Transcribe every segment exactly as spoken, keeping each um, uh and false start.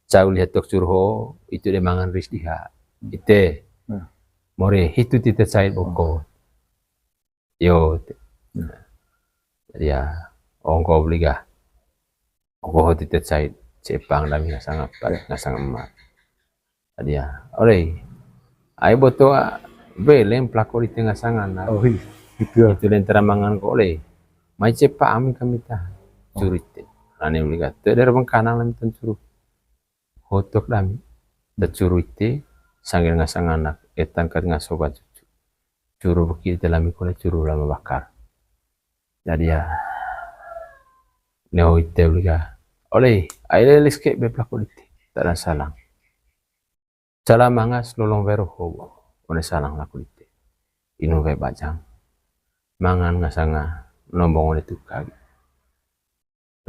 Cau lihat tok curu ho, itu de mangan ris diha. Ite. Mori, hitu tite cait boko. Yo. Ya, ongko beli ga. Ongko ho tite cait, cepang dami ngasang apa, ngasang emak. Tadi ya, oleh. Ai boto a, beleng pelako di tengah sangan. Oh, iya. Gitu ya. Itu lentera mangan ko oleh. Mai cepa ami kami tah. Curu ite. Nani beli ga. Te dari bengkanang lami tan curu. Hotok dami. Da curu ite, sangger ngasang anak, etan kat ngaso ba cucu. Curu beki ite lami kole curu lama bakar. Jadi ya, neho ite beli ga. Oleh, ai lelis ke be pelako dite. Tada salang. Salam mangas lolong wero ho. One salang laku dite. Inu we bajang. Mangan ngasanga nombong one tukagi.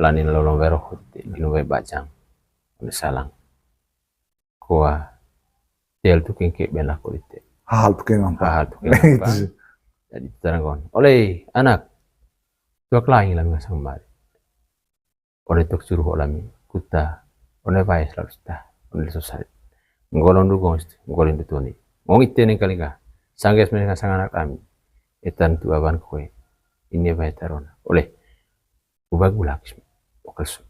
Lanin lolong wero ho dite, inu we bajang. One salang. Kua, tel tu kengke ben laku dite. Hal tu keng ampa. Hal tu keng ampa. Itu sih. Jadi terangkon. Oleh, anak. Tuak lain lami ngasang mari. One tok curu ho lami, kuta, one wae selalu sita, one leso sarit. Nggolong du gong situ, nggolong du toni. Ngong ite neng kalinga, sangges meneng sanganak lami. Etan tu awan kue, ini wae tarona. Oleh, ubah gulak, okel su.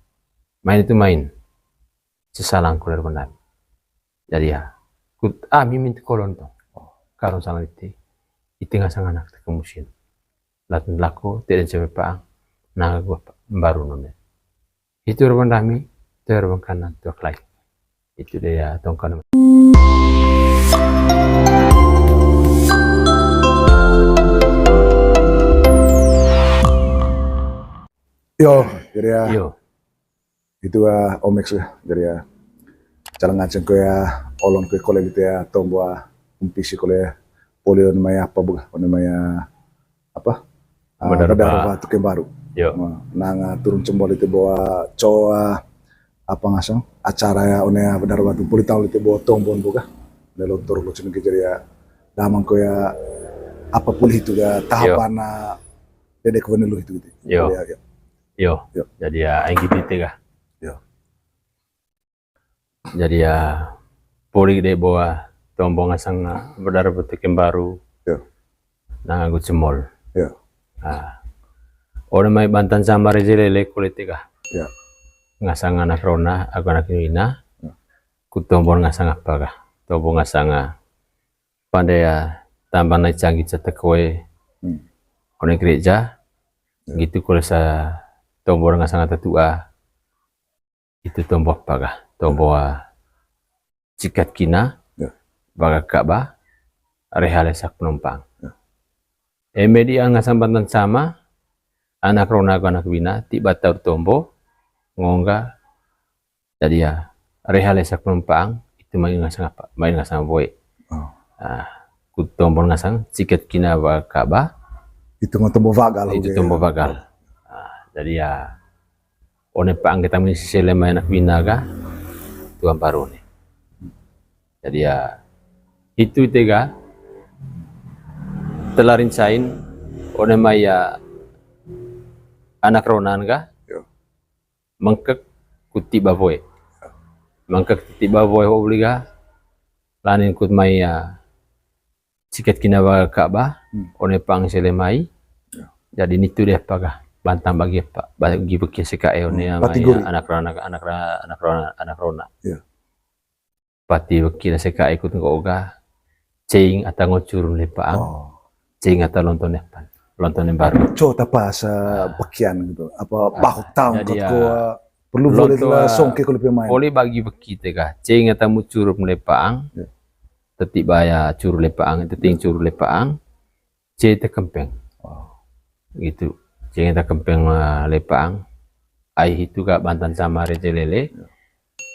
Main itu main. Sesalang kuler benami. Jadi ya, kut, ah, mimin tu kolon tong. Karon salang ite, ite ngasang anak te kemusin. Latun lako, te den cewe paang, nanga gua pa-, mbaru none. Itu ruang dami, te ruang kanan, tuak lai. Itu dia tongkan. Yo, jadi ya. Yo. Itu, ah, Omex, ah, jadi, ah, calang aceng ko ya, olon ko kole gitu ya, tombo, ah, umpisi kole, poli one mai apa buka, one mai, ah, apa? Ah, Bedarba. Bedarba Tuken Baru. Yo. Nah, nanga turun cembol itu bawa coa, apa ngasang, acara ya, one ya, Bedarba tu poli tahu itu bawa tombon buka. Lelon turun lo ceneng jadi ya, damang ko ya, apa poli itu ya, tahapan, ah, dedek wenelu itu gitu. Yo. Ya, ya. Yo. Yo. Jadi ya, aing gitu itu kah? Yo. Jadi ya, poli de bawa tombo ngasang, ah, Bedarba Tuken Baru. Yo. Nanga gu cemol. Yo. Ah. Ore mai bantan sama reje lele kulit kah? Yo. Ngasang anak rona, aku anak wina. Yo. Ku tombo ngasang apa kah? Tombo ngasang, ah, pande ya, tambah naik canggih cetek kue. Hmm. Kone gereja. Yo. Gitu kole sa tombo ngasang ata tua. Itu tombo apa kah? Tombo, ah, cikat kina, yo, baga Ka'bah, reha lesak penumpang. Yo. Eme di anga sambantan sama, anak rona ko anak wina, ti batau tombo, ngongga, jadi ya, reha lesak penumpang, itu main ngasang apa? Main ngasang boy. Oh. Ah, ku tombo ngasang, cikat kina baga Ka'bah. Itu mah tombo bagal. Itu tombo bagal. Ah, jadi ya, one pa'ang kita misi selema anak wina ga, tuan baru ni. Jadi ya, itu ite ga, telarin sain, one mai ya, anak ronan ga, yo, mengkek kuti baboe. Mengkek kuti baboe ho beli ga, lanin kut mai ya, cikat kina baga Ka'bah, hmm, one pa'ang sele mai. Ya. Jadi nitu deh paga bantang bagi apa, bagi beki sekae one, hmm, ama pati ya, guri. Anak rona, anak ra-, anak rona, anak rona. Ya. Pati beki sekae kut nggo ga, ceing ata ngo curu ne pa'ang. Oh. Ceing ata lonton ne pan. Lonton ne baru. Co tapa sa, ah, bekian gitu. Apa, ah, bahut taung jadi kot ya, ko, perlu boleh lonto, lah songke ko lebih main. Boleh bagi beki te ga. Ceing ata mu curu ne pa'ang. Ya. Teti baya curu le pa'ang, teti curu le pa'ang, ce te kempeng. Oh. Gitu. Ce te kempeng, eh, le pa'ang. Ai hitu ga bantan sama reje lele. Ya.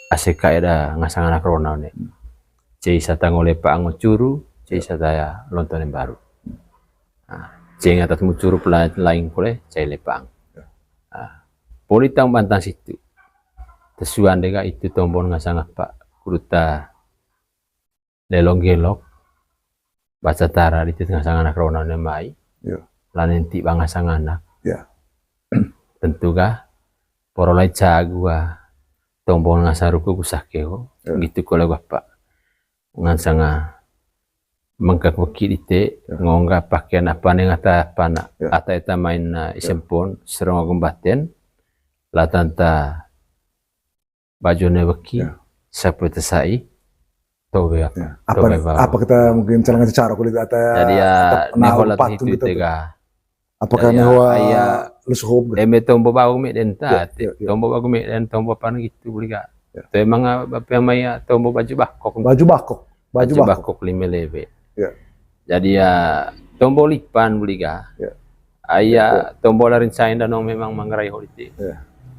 Ase kae da ngasang anak rona ne. Hmm. Ce isa tango le pa'ang curu, ce isa taya lonton ne baru. Nah, ce atat mu curu pela-, lain kole, ce le pa'ang. Ya. Nah, poli tang bantan situ. Tesuan de ga itu tombon ngasang apa. Kuduta lelong gelok, baca tara di tengah sanganak rona ne mai, ya, lanen ti banga sanganak. Ya. Tentu ga, poro lai cagu ga, tombo ngasang ruku gu sake ho, gitu kole gu apa. Ngasang mangkak weki dite, ngongga pakean apa neng ata apa na, ata eta main na isempon, serong agung baten, latanta baju ne weki, sapu eta sai, towe apa, towe bau. Apa kita mungkin cara ngaca cara kulit ata. Jadi ya, neho lat patung hitu gitu tega. Apakah neho lesu hop gitu? Eme tombo bau me den ta, tombo bau me den, tombo apa gitu buli ga. Towe manga apa mai ya, tombo baju bakok. Baju bakok. Baju bakok lime lewe. Jadi ya, tombo lipan buli ga. Ai ya, tombo larin sain danong memang manggarai ho dite.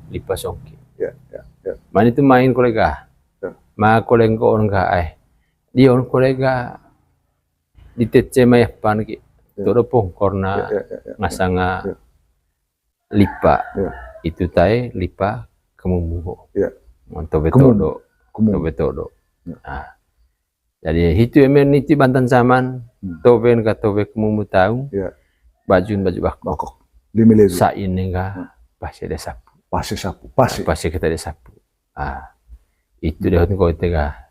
Lipa songke. Mani tu main kole ga. Ma kole nggoon ga ai. Dion kole ga. Ditece mai apan ki. Todo pongkor na ngasang lipa. Itu tae lipa kemumu ho. Towe todo. Towe todo. Nah. Jadi hitu eme niti bantan saman, towen ka towe kemumu taung, bajun baju bakok. Sain ne ga pase de sapu. Pase sapu, pase. Pase kita de sapu. Ah. Itu de hot nggoe tega.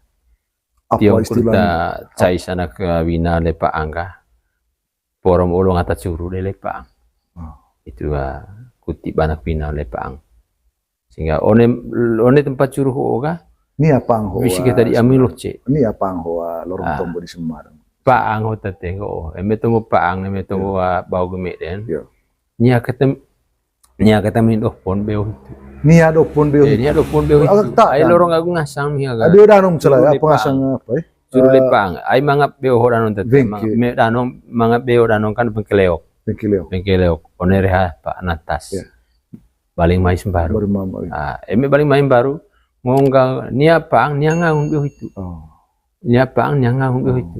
Tiong kurta cai sanak wina lepa angga. Porom olong ata curu de lepa ang. Itu kuti banak wina lepa ang. Sehingga one, one tempat curu ho ga. Ni apa ang ho? Bisi kita di ami loce. Ni apa ang ho lorong tombo di Semarang. Paang ho tate ho. Eme tombo paang, eme tombo bau geme den. Nia ketem, nia ketem min dohpon beo hitu. Nia dohpon beo hitu. Nia dohpon beo hitu. Ai lorong agung ngasang nia ga. Aduh, danong celai apa ngasang apa eh? Curu lepa ang. Ai mangap beo ho danong tate. Me danong mangap beo danong kan bengkeleok. Bengkeleok. Bengkeleok. One reha pa natas. Baling mai sembaru. Eme baling mai baru ngongga nia paang nia ngaung beo hitu. Nia paang nia ngaung beo hitu.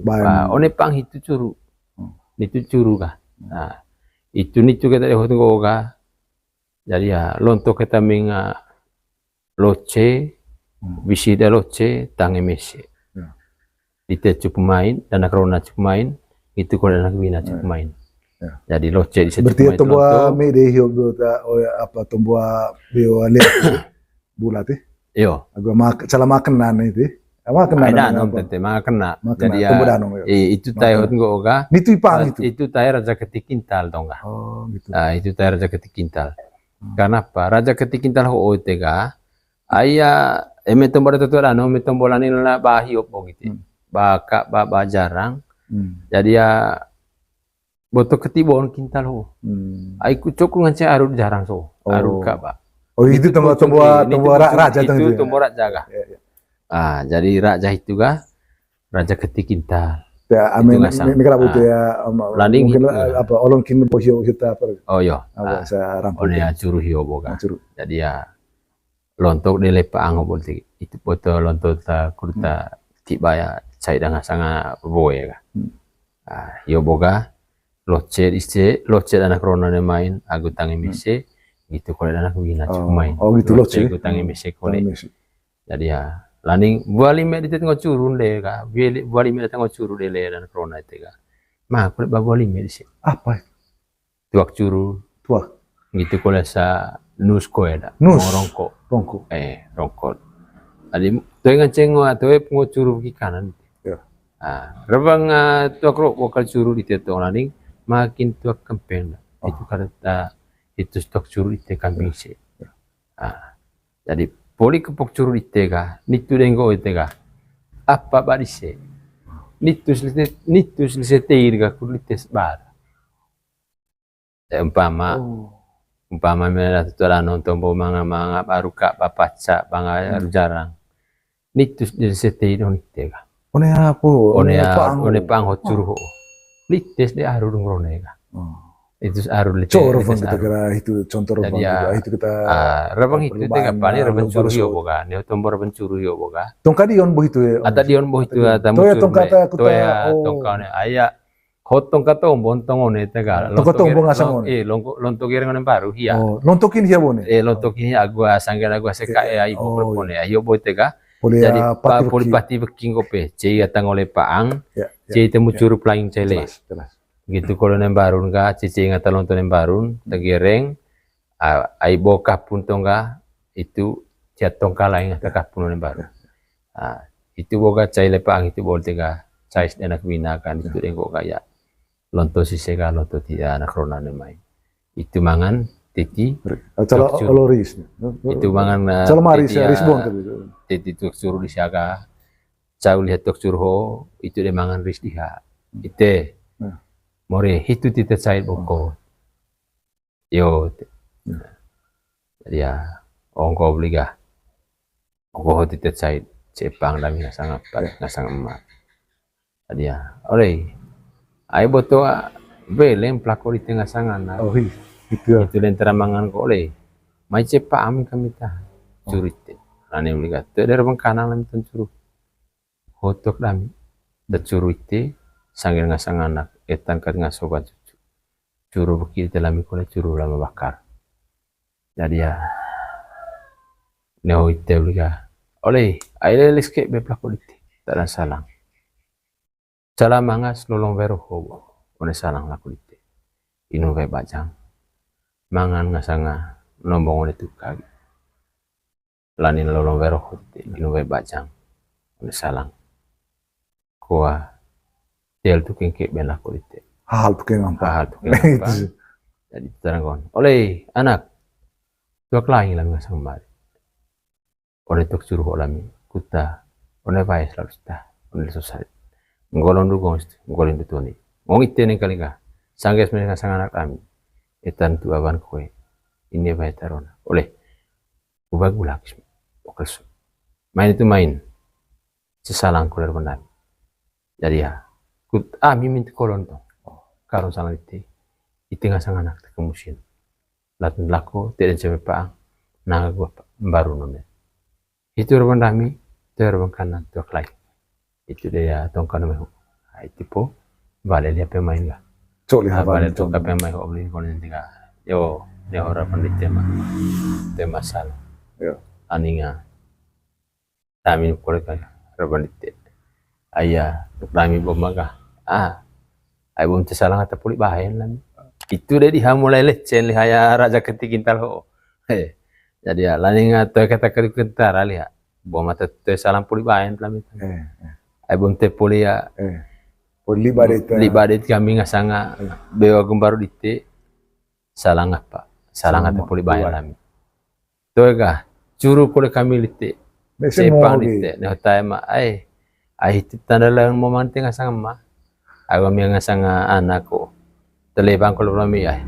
One paang hitu curu. Nitu curu kah. Nah, itu nitu keta dehot nggoga. Jadi ya lontok keta minga loce, bisi da loce tange mese. Dite cupu main, danak rona cupu main, itu kole danak wina cupu main. Jadi loce di situ. Berarti tombo me de hio beo ta apa tombo beo le. Bula teh. Iyo. Agu ma cala makan nane teh. Makan nane. Danong tete makan na. Jadi ya itu tae hot nggoga. Nitu ipang itu. Itu tae raja keti kintal tong ga. Oh gitu. Nah, itu tae raja keti kintal. Kenapa? Raja keti kintal ho tega. Ai ya eme tombo da tetua danong, eme tombo lani la ba hiop bo gitu. Ba ka ba, ba jarang. Jadi ya boto keti bon kintal ho. Ai ku cokul ngance arut jarang so. Arut ka ba. Oh itu tombo tombo tombo raja itu tombo raja ga. Ah jadi raja itu ga raja keti kintal. Ya amin. Mikir apa itu ya. Landing mungkin gitu. Apa olong kin bo hio kita apa. Oh iyo. Apa sa rampu. One ya curu hio boga. Jadi ya lontok de lepa ang ho bolte itu boto lontok ta kurta tiba ya cai danga sanga boe ga. Ah iyo boga loce dise loce danak rona ne main agu tangi mese gitu kole danak wina cuku main. Oh gitu loce. Agu tangi mese kole. Jadi ya laning bua lime di tetenggo curu de ga, bua lime di tetenggo curu de le danak rona ite ga. Ma kole ba bua lime dise. Apa? Tuak curu. Tuak. Gitu kole sa nus koe da. Nus. Rongko. Rongko. Eh rongko. Tadi toe nganceng ngo toe pengo curu ki kanan. Rebang tuak ro bokal curu di tetong laning makin tuak kempeng da. Itu kada ta itu stok curu ite kambing se. Jadi poli kepok curu ite ga nitu denggo ite ga apa ba dise nitus lise nitus lise teir ga kulites bar. Umpama umpama mena tutu danon tombo manga manga baru ka bapaca banga jarang. Nitus de sete idong nite ga. One apa? One pang. One pang ho curu ho. Lites de aru dung rone ga. Itu aru lites. Coro bang kita kira itu contoh bang itu kita. Rebang itu tega pani rebang curu hio boga. Neo tombo rebang curu hio boga. Tongka dion bo itu ya. Ata dion bo itu ya tamu curu. Toya tongka ta kuta. Toya tongka one aya. Hotong ka tombo, ontong one tega. Toko tombo ngasang one. Eh, lontok gereng one baru hia. Oh, lontokin hia bone. Eh, lontokin hia agu asang gena agu aseka eh ai bo pone. Ayo bo tega. Jadi poli pati beking kope. Cei atang ole paang. Cei temu curup lain cele. Gitu kolo nem barun ga, cei cei ngata lontok nem barun, tegereng. Ai bo kapun tongga itu cia tongka laing ata kapun ne baru. Ah, itu boga cai lepa ang itu bol tega cai anak wina kan itu dengko kaya. Lonto sise ga lonto tia anak rona ne mai. Itu mangan titi. Cala oloris. Itu mangan, eh, cala maris titi, ya, ris bon tapi itu. Titi tok curu di siaga. Cau lihat tok curu ho, itu de mangan ris diha. Ite. More hitu tite cai boko. Yo. Jadi ya, ongko beli ga. Ongko ho tite cai, cepang dami ngasang apa, ngasang emak. Jadi ya, oleh. Ai boto, ah, beleng pelako di tengah sangan. Oh, iya. Itu ya. Itu lentera mangan ko oleh. Mai cepa ami kami tah. Curu ite. Nani beli ga. Te dari bengkanang lami ton curu. Hotok dami. Te curu ite, sanggil ngasang anak, etan kat ngasoban cucu. Curu beki ite lami kole curu lama bakar. Jadi ya, neho ite beli ga. Oleh, ai leles ke be pelako di te. Tada salang. Cala mangas lolong wero ho, one salang lako di te. Inu wae bajang. Mangan ngasanga nombong one tuka. Lanin lolong wero ho di te, inu wae bajang. One salang. Koa, tel tu kengke ben lako di te. Hal tu keng ampa. Hal tu keng ampa. Jadi terang kon. Oleh, anak. Tuak lain lami ngasang mari. One tok curu ho lami, kuta, one wae selalu sita, one leso sari. Nggolon du gong, nggolon du toni. Ngong ite neng kali ga, sangges meneng ngasang anak lami. Etan tu awan kue, ini wae tarona. Oleh, uba gulak, oke su. Main itu main. Sesalang kuler benar. Jadi ya, kut, ah, mimin tu kolon tu. Karun salang ite, ite ngasang anak te kemusin. Latun lako, te den cepe paang, naga gua pa-, mbaru none. Itu reban dami, te reban kanan, tuak lai. Itu dia tongka nome hu. Ah, itu po, bale lia pemain ga. Cok lia. Ah, bale tongka pemain hu, obli konen tiga. Yo, dia ora pandit tema. Tema sal. Yo. Aninga. Tamin kole kan, reban di te. Aya, tuk dami bom maga. Ah, ai bom te salang ata puli bahen lami. Itu de diha mulai lecen, lihaya raja keti kintal ho. He. Jadi ya, laning atoe kata keri kentara liha. Bom ata toe salang puli bahen lami. Eh, eh. Ai bom te puli ya. Eh. Puli badet. Li badet kami ngasanga. Eh. Bewa gembaru di te. Salang apa? Salang ata puli bahen lami. Toe ga, curu kole kami lite. Cepang lite, ne hotai ma, ai. Ai, hitu tanda lang momang te ngasang ma. Ai, ami ngasang anak ko. Telebang kole ami, ai.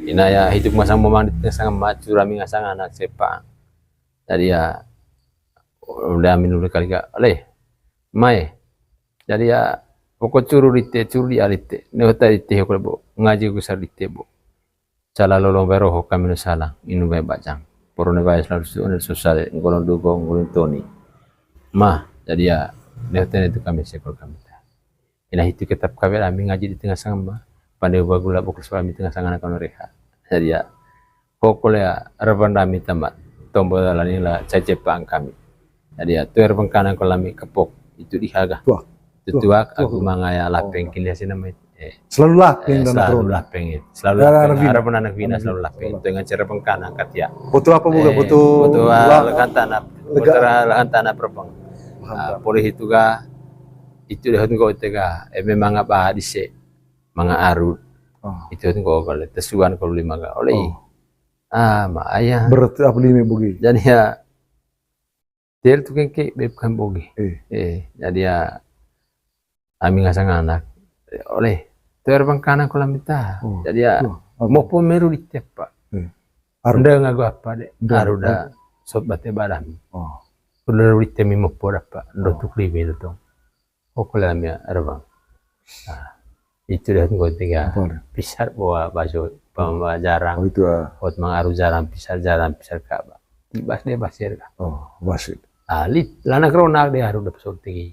Ina ya, hidup ngasang momang te ngasang ma, curu ami ngasang anak cepang. Jadi ya, udah minum kali ga, leh. Mai. Jadi ya, pokok curu lite, curu di alite. Ne hotai lite, kole bo. Ngaji kusar lite, bo. Cala lolong wae roho kami no salang, inu wae bajang. Porone wae selalu su, one susah, ngolon dugo, ngolon toni. Mah, jadi ya, ne hotai ne tu kami sekol kami ta. Ina hitu kitab kawet ami ngaji di tengah sangama. Pande uba gula bokol suami tengah sangana kami reha. Jadi ya, pokoknya reban dami tamat. Tombol lalan ila cai cepang kami. Jadi ya, tuer bengkanang ko lami kepok, itu dihaga. Tuak. Tuak, aku mangaya lapeng kini hasil nama itu. Eh. Selalu lapeng, eh, dan selalu lapeng itu. Selalu lapeng. Arah pun anak bina selalu lapeng. Itu dengan cara bengkanang katia. Foto apa buka? Eh, foto la-, lahan tanah. Foto lahan tanah perpeng. Ah, poli itu ga, itu deh enggak itu ga. Eh, memang apa di se. Manga arut. Oh. Itu enggak kalau tesuan kalau lima ga. Oleh. Oh. Ah, ma ayah. Berat apa lima bugi? Jadi ya, Tel tu kengke beb kan boge. Eh. Eh, jadi ya, ami ngasang anak. Oleh, tuer bengkanang kolam ita. Oh, jadi ya, mopo meru di tepa. Eh. Aru. Nda ngago apa de? Nda. Aru da sot bate badami. Oh. Udah di temi mopo dapa. Nda tu klibe itu tong. Pokok lah ya, Rebang. Nah, itu dah gua tiga. Apa dah? Pisar bawa baso, bawa jarang. Oh, itu, ah. Hot mang aru jarang, pisar jarang, pisar kaba. Tibas deh basir kah. Oh, basir. Ah, lit, lanak ronak deh aru dapet tinggi.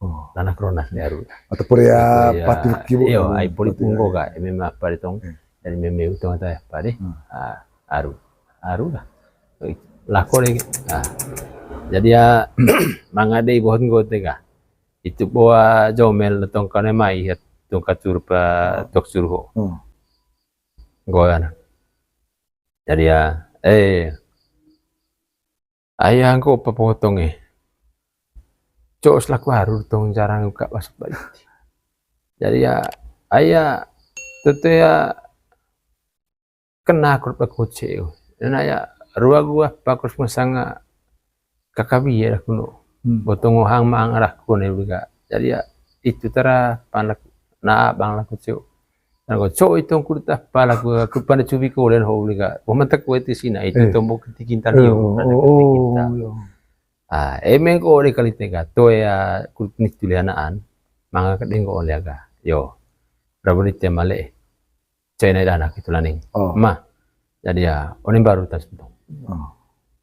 Oh. Lanak ronak deh aru. Atau pura ya, pati kibu. Iyo, ai poli punggo kah, eme apa di tong. Eh. Dari meme utang atau apa deh. Hmm. Ah, aru. Aru lah. Lako deh. Ah. Jadi ya, mangade ibu hot gua tiga. Itu bawa jomel tongka ne mai, ya, tongka curu pa, tok curu ho. Hmm. Goyan. Jadi ya, eh, Ai hangko pa potong e. Cowok selaku harur tong jarang buka masuk balik. Jadi ya, ai ya, tentu ya, kena kurut aku cewek. Dan ai ya, rua gua pakus masanga kakabi ya kuno. Hmm. Botong ohang maang arah kuno ya. Jadi ya, itu tara pandak na bang laku cewek. Nah, ko cowok itu kurut apa laku, aku pada cubi ko len ho liga. Wah, mantak kue ti sina itu. Eh. Tombok ketikin tadi. Oh, oh, oh, oh. Ah, emeng ko ole kali tega, to ya kurut ni tulianaan, manga kedeng ko ole aga. Yo, rabu ni tema le, cai nai danak itu laning. Oh. Ma, jadi ya, onem baru tas betul. Oh.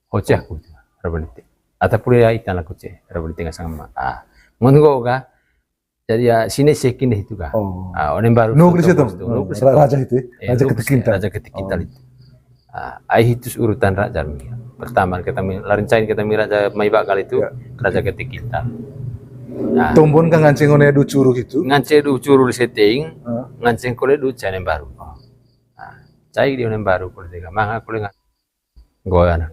Hoce aku itu, rabu ni te. Ata pura ya itan aku ce, rabu ni tengah sang ma. Ah, mun ko ga, jadi ya, sini sekin deh itu kan. Oh. Ah, onem baru. Nunggu di situ. Nunggu di situ. Ra-, raja itu, ya? Eh, raja ketikintal. Raja ketikintal itu. Ah, ai hitus urutan raja mi. Pertama kita mi, larin cain kita mi raja mai bakal itu, ya, raja ketikintal. Nah. Tombon ka nganceng one du curu gitu. Nganceng du curu di setting, ah, nganceng kole du cain baru. Ah. Nah, cai di onem baru kole tega, manga kole nga-, goyana.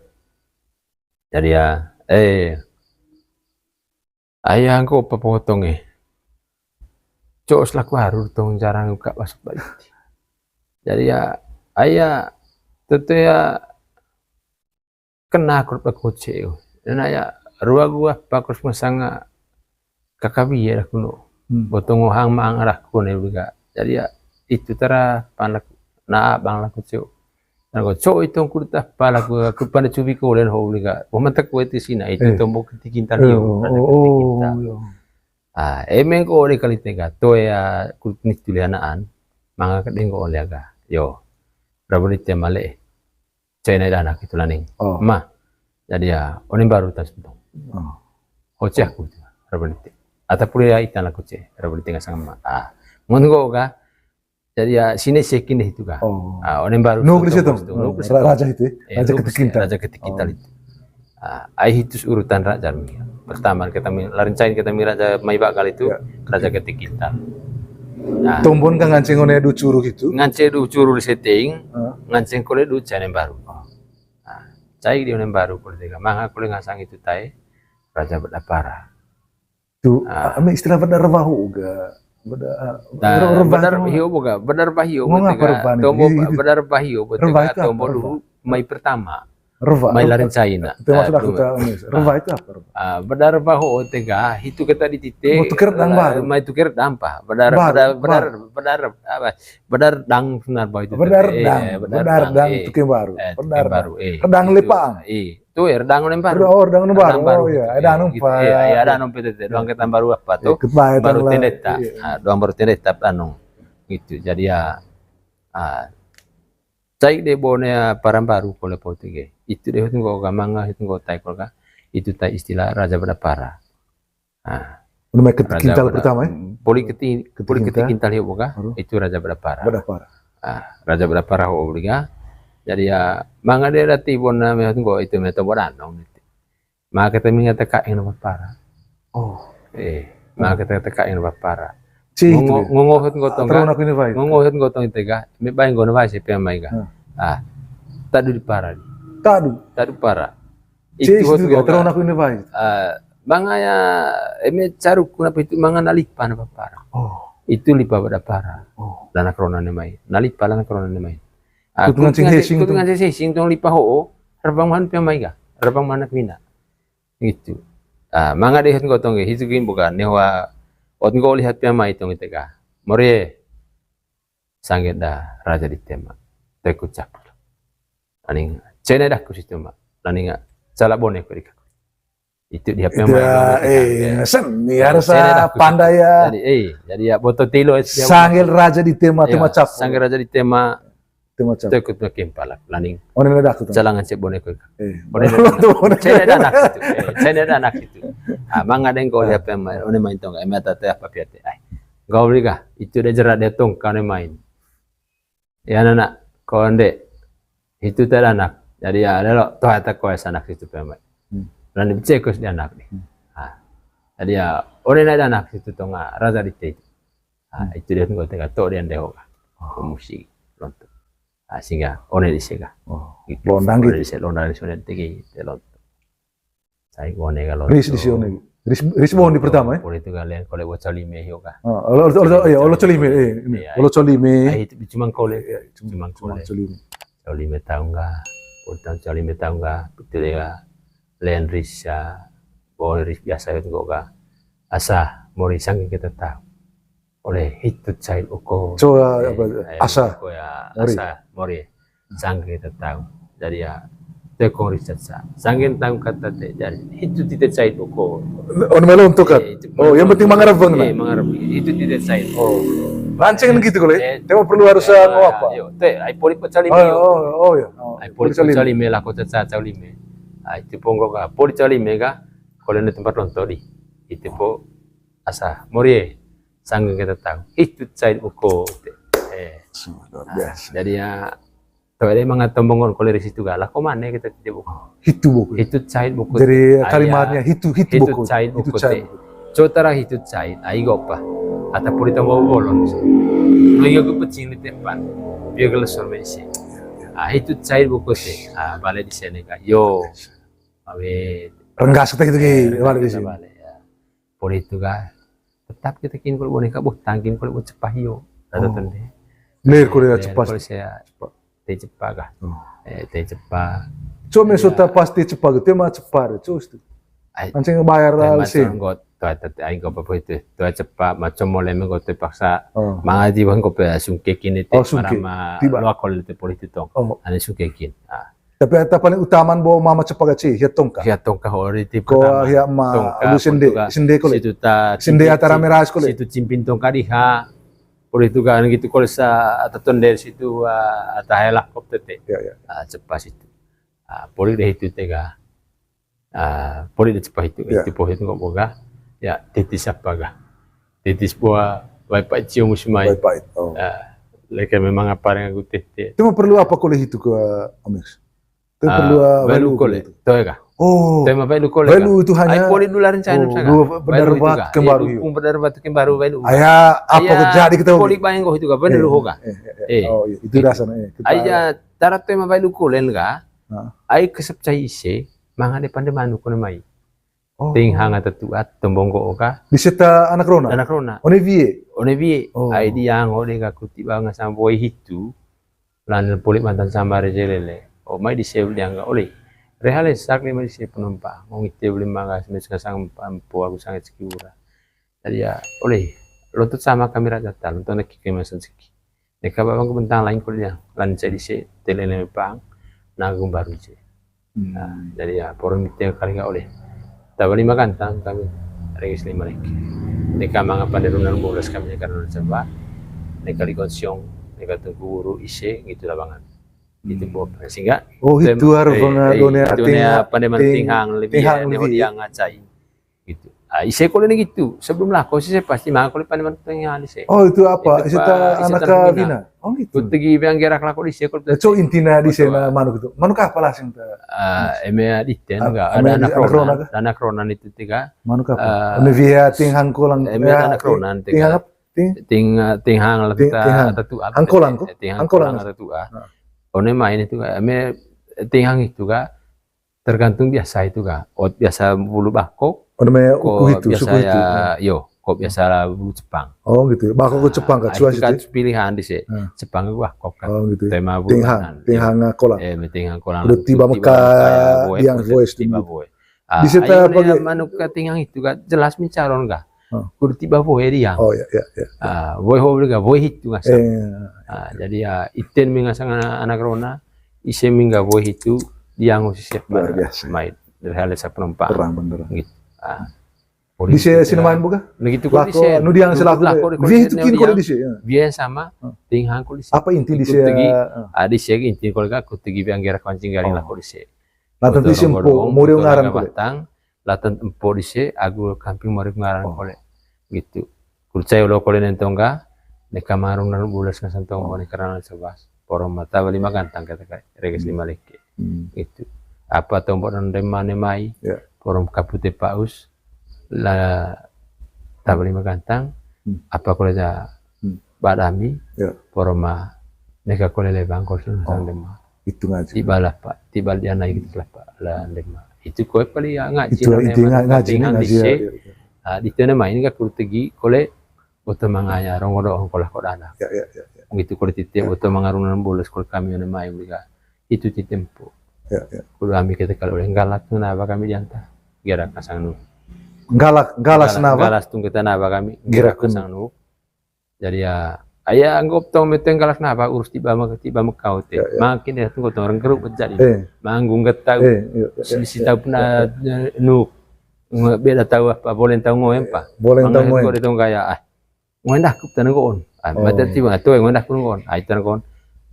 Jadi ya, eh, ai hangko pa potong e. Cowok selaku harur tong jarang buka masuk balik. Jadi ya, ai ya, tentu ya, kena kurut aku cewek. Dan ai ya, rua gua pakus masanga kakabi ya kuno. Hmm. Botong ohang maang arah kuno ya. Jadi ya, itu tara pandak na bang laku cewek. Nah, ko cowok itu kurut apa laku, aku pada cubi ko len ho liga. Wah, mantak kue ti sina itu. Eh. Tombok ketikintal. Eh, yo, oh, oh, oh, yo. Ah, emeng ko ole kali tega, to ya kurut ni tulianaan, manga kedeng ko ole aga. Yo, rabu ni tema le, cai nai danak itu laning. Oh. Ma, jadi ya, onem baru tas betul. Oh. Hoce aku itu, rabu ni te. Ata pura ya itan aku ce, rabu ni tengah sang ma. Ah, mun ko ga, jadi ya, sini sekin deh itu kan. Oh. Ah, onem baru. Nunggu di situ. Nunggu di situ. Ra-, raja itu, ya? Eh, raja ketikintal. Raja ketikintal itu. Ah, ai hitus urutan raja mi. Pertama kita mi, larin cain kita mi raja mai bakal itu, ya, raja ketikintal. Nah. Tombon ka nganceng one du curu gitu. Nganceng du curu di setting, ah, nganceng kole du cain baru. Ah. Nah, cai di onem baru kole tega, manga kole ngasang itu tai, raja bedapara. Tu, ah, ame istilah bedar bahu ga. Bedar, ah, nah, bedar bahu ga, bedar bahu. Ngapa tega, tombok bedar bahu, bedar bahu itu apa, tombok luhu, mai pertama. Reba, mai larin cain. Itu maksud aku. Reba itu apa, reba? Ah, bedar bahu tega, hitu kata di tite. Mau tuker dang baru. Mai tuker dang pa. Bedar, bedar, bedar, apa? Bedar dang senar bahu itu. Bedar dang, bedar dang, tuker baru. Eh, tuker baru, eh. Dang lepa. Eh. Tu, eh, redang onem baru. Redang, oh, redang onem baru. Oh, iya, gitu, redang onem baru. Iya, iya, redang onem baru apa tu? Baru tendeta. Iya. Ah, doang baru tendeta, anu. Gitu. Jadi ya, ah, cai de bone ya paran baru kole pau tige. Itu de hutun ko gamanga, hutun ko tai kole ka. Itu tai istilah raja bedapara. Ah. Unu mai ketikintal pertama, ya? Poli keti-, poli ketikintal, ya, boga? Itu raja bedapara. Bedapara. Ah, raja bedapara ho boga. Jadi ya, manga de dati bona me hutun ko itu me to bodanong. Maka kita mingat teka yang bedapara. Oh. Eh, maka kita teka yang bedapara. Ngongo hutun ko tong. Ngongo hutun ko tong tega. Me bae nggo na bae sepe mai ga. Ah. Tadu di para. Tadu. Tadu para. Itu hutun ko tong. Ah, manga ya, eme caru kuna pa itu manga nalipa na bedapara. Oh. Itu lipa bedapara. Oh. Lanak rona ne mai. Nalipa lanak rona ne mai. Ah, kutungan sing hesing tong lipa ho, rebang man pia mai ga, rebang man pina. Gitu. Ah, manga de hutun ko tong, hitu gin bukan, newa, hutun ko lihat pia mai tong ite ga. Morie, sangge da raja di tema. Teku cap. Aning, cene dah ku situ ma. Laning, cala bone ku dika. Itu dia pemain. Eh, seni harus pandai ya. Jadi, eh, jadi ya boto tilo. Sanggel raja di tema, tema cap. Sanggel raja di tema. Tema cap. Tekut makin palak laning. One na daku. Calangan cek bone ko. Eh. One na daku. Cene danak itu. Eh, cene danak itu. Ah, manga deng ko lihat pemain. One main tong. Eme tata apa piate. Ai. Gau beli kah? Itu dia jerat dia tong kau main. Ya, anak, ko nde, hitu ta danak. Jadi ya, ada lo, toh ata ko sanak situ pemain. Hmm. Laning cek ko si danak ni. Hmm. Ah. Jadi ya, one na danak situ tonga, raja di te itu. Ah, itu dia tunggu tega to dia ndeho ka. Oh. Ko musik, lonto. Ah, sehingga, one di sega. Oh. Gitu. Londang gitu. One di se, londang di se, one tegi, te lonto. Ai, one ga loco. Ris di si one. Ris, ris bohon di pertama, eh? Poli itu ga len kole bo Colime hio ga. Ah, olo, olo, olo, iya, olo Colime, eh, ini. Iya, olo Colime. Ai, itu cuma kole. Iya, cuma, cuma Colime. Colime taung ga. Poli taung Colime taung ga. Betul ya. Len ris ya. Bohon ris biasa itu kok ga. Asa, mori sangge kita tahu. Ole hitu cait uko. Coba, eh, apa, eh, asa, uko ya, mori. Asa, mori. Sangge kita tahu. Jadi ya, tekong Richard sa. Sangge tahu kata te, jadi hitu tite cait uko. Oh, melo untuk kan? Eh, itu oh, yang penting mangarap bang, eh, nah. Mangarap. Hitu tite cait. Oh. Rancang gitu kali. Eh, tema perlu harus, eh, ngapa? Yo, te, ai poli pecah lime. Oh, oh, oh, ya. Oh, ai poli pecah lime lah, kota Colime. Ai itu ponggo ga, poli Colime ga, kalau di tempat lonto di. Itu po asa, mori. Sangge kita tahu. Hitu cait uko. Eh. Luar biasa. Jadi ya, tahu ada manga tombongon kole ris itu ga. Lah, kok mana kita tidak buku? Hitu buku. Hitu cait buku. Jadi kalimatnya hitu, hitu buku. Hitu cait buku. Cotara hitu cait, ai gopa. Ata puri tombong bolon. Lu iya gue pecing di depan. Biar gelesor mensi. Ah, hitu cait buku sih. Ah, balik di sini kan. Yo. Awe. Renggas kita gitu, eh, renggas kita balik, ya. Poli itu ga tetap kita kin kole boneka boh tangkin kole bo cepa hio. Rata tende. Ler kole cepa. Kole saya cepa. Te cepa ga. Eh, te cepa. Cuma sudah pasti cepa gitu, ma cepa deh, cus tuh. Anceng bayar lah sih. Tua tete aing ko apa itu. Tua cepa, macam mole mengko te paksa. Mangaji bang ko pe sungke kini te marama. Tiba. Lua kole te poli itu tong. Ane sungke kin. Ah. Tapi ata paling utama bo mama cepa gaci, hia tongka. Hia tongka hori ti ko pertama. Hia ma tongka, abu sende, sende kole. Situ ta sende cimpin, ata rame ras kole. Situ cimpin tongka diha. Poli itu kan gitu kole sa ata tonder situ, ah, ata helak kop tete. Ya, ya. Ah, cepa situ. Ah, poli deh itu tega. Ah, poli deh cepa itu. Ya. Itu poli itu kok boga. Ya, titis apa ga. Titis buah, baik pak cium musimai. Baik pak, oh. Ah, leke memang apa dengan aku tete. Cuma perlu apa kole itu ke Omis? Itu perlu, ah, value kole. Itu. Tahu ya kah? Oh. Tema value kole. Value itu hanya. Ai poli dulu larin China sana. Dua benar batu kembaru. Dukung benar batu kembaru value. Aya apa jadi kita poli bayang kok itu kah? Benar lu kah? Eh. Oh, iya. Itu dasarnya. Aya cara tema value kole enggak? Ai kesep cai ise, manga depan de manuk kone mai. Oh. Ting hang ata tuat, tombong ko oka. Di seta anak rona? Anak rona. One wie? One wie. Oh. Ai diang ode ka kuti banga sama boy hitu. Lan poli mantan sama rejelele. O mai di seul diang ga ole. Rehale sak lima di se penumpang. Ngong ite beli manga semes kasang pampo aku sangat sekiura. Jadi ya, ole. Lontut sama kami raja tal, lontut nak kike masan seki. Neka babang ku bentang lain kuliah, lan cai dise, tele leme pang, nanggung baru dise. Nah, jadi ya, forum itu kali nggak oleh. Tapi lima gantang kami, regis lima lagi. Neka manga pada runang bolas kami neka runang coba, neka di konsiong, neka tunggu guru ise, gitu labangan. Gitu, Bob. Sehingga, oh, itu harus banget, eh, dunia itu ting-, nia pandai ting-, manting hang, lebih ting hang ya, lebih. Dia ngacai. Gitu. Ah, ise kole ni gitu. Sebelum lako sih saya pasti manga kole paneman tengah ni se. Oh, itu apa? Itu ise ta anak Davina. Oh, gitu. Kutegi biang gerak lako di se kole. So intina di se manuk itu. Manuk apa lah sing ta? Ah, eme di ten enggak ada anak rona. Anak rona itu tiga. Manuk apa? Eme via ting hangkolang. Eme anak rona tiga. Ting, ting hang lah kita tatu apa? Angkolang ko? Ting hangkolang tatu ah. One main itu eme ting hang itu ga tergantung biasa itu ga. Ot biasa bulu bakok. Oh, namanya uku hitu, biasa suku ya, hitu. Yo, kok biasa bulu Jepang. Oh, gitu. Bakok ke Jepang kan, ah, suas itu kan itu. Pilihan di se. Jepang itu bakok kan. Oh, gitu. Tema bulu ting hang, ting hang kolang. Eh, ting hang kolang. Udah tiba Mekah, yang voice tiba boy. Ah, bisa ta pakai manuk ke ting hang itu ga jelas mencaron ga. Kudu tiba boy dia. Oh, ya, ya, ya. Ah, boy ho ga boy hitu ngasa. Ah, jadi ya iten mengasang anak rona. Ise mingga boy hitu diangu sisip. Luar biasa. Mai dari hal desa penumpang. Terang bener. Gitu. Ah. Di se sinemain buka? Nah, gitu kok lako, di se. Nu diang selaku lako di. Dia itu kin kole di se, ya. Dia sama ting hang kole di se. Apa inti di se? Ah, di se inti kole aku tegi biang gerak kancing garing lako di se. Nah, tentu simpo, mau dia ngaran kole. Latan empo di se, agu kamping mari ngaran kole. Gitu. Kurcai ulo kole nentong ga, neka marung nanu bulas ngasantong bone karana sebas. Poro mata bali magantang kata kai, reges lima leke. Gitu. Apa tombok dan remane mai, poro kapute paus, la tabali magantang, apa kole ja badami, poro ma neka kole lebang kole ngasang dema. Itu ngaji. Tiba lah, Pak. Tiba dia naik gitu lah, Pak. Lah, dema. Itu koe pali ya ngaji. Itu na, itu memang ngaji, penting ngaji, ya, ya, ya. Ah, di tena main ka kurtegi kole boto mangaya rongo do ongkolah ko dana. Ya, ya, ya, ya. Gitu kole titi, ya, boto mangaruna bolos kole kami ona mai mega. Itu ti tempo. Ya, ya. Kudu ami kita kalau oleh galak tu na ba kami dianta. Gerak kasang nu. Galak, galas, galak na ba? Galas tung kita na ba kami. Gerak kasang nu. Jadi ya, aya anggap tong meteng galak na ba urus tiba mek-, tiba mekau te. Ya, ya. Makin dia tunggu tong orang geruk jadi. Eh. Manggung getau. Eh, iya, iya, iya, iya, iya. Sitau pernah, eh, nu. Nge-, beda tahu apa, boleh tahu ngoem pa. Boleh tahu ngoem. Kok dia tong kayak, ah, ngoen dah ku tanah koon. Ah, oh. Mata tiba, tuh ngoen dah ku ngoon. Ah, itu koon.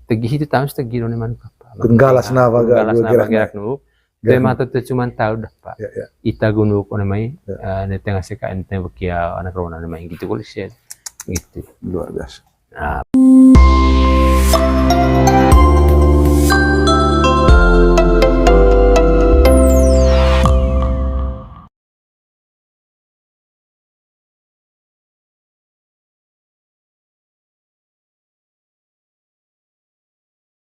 Tegi itu tahu tegi doni manuk apa. Kun galas na ba ga, galas na ba gerak nu. Gerak. Tema tu cuman tahu dah, Pak. Ya, ya. Ita gunu kone mai, ya, eh, ne tengah seka ente bekia anak rona ne mai gitu kok sih. Gitu. Luar biasa. Nah.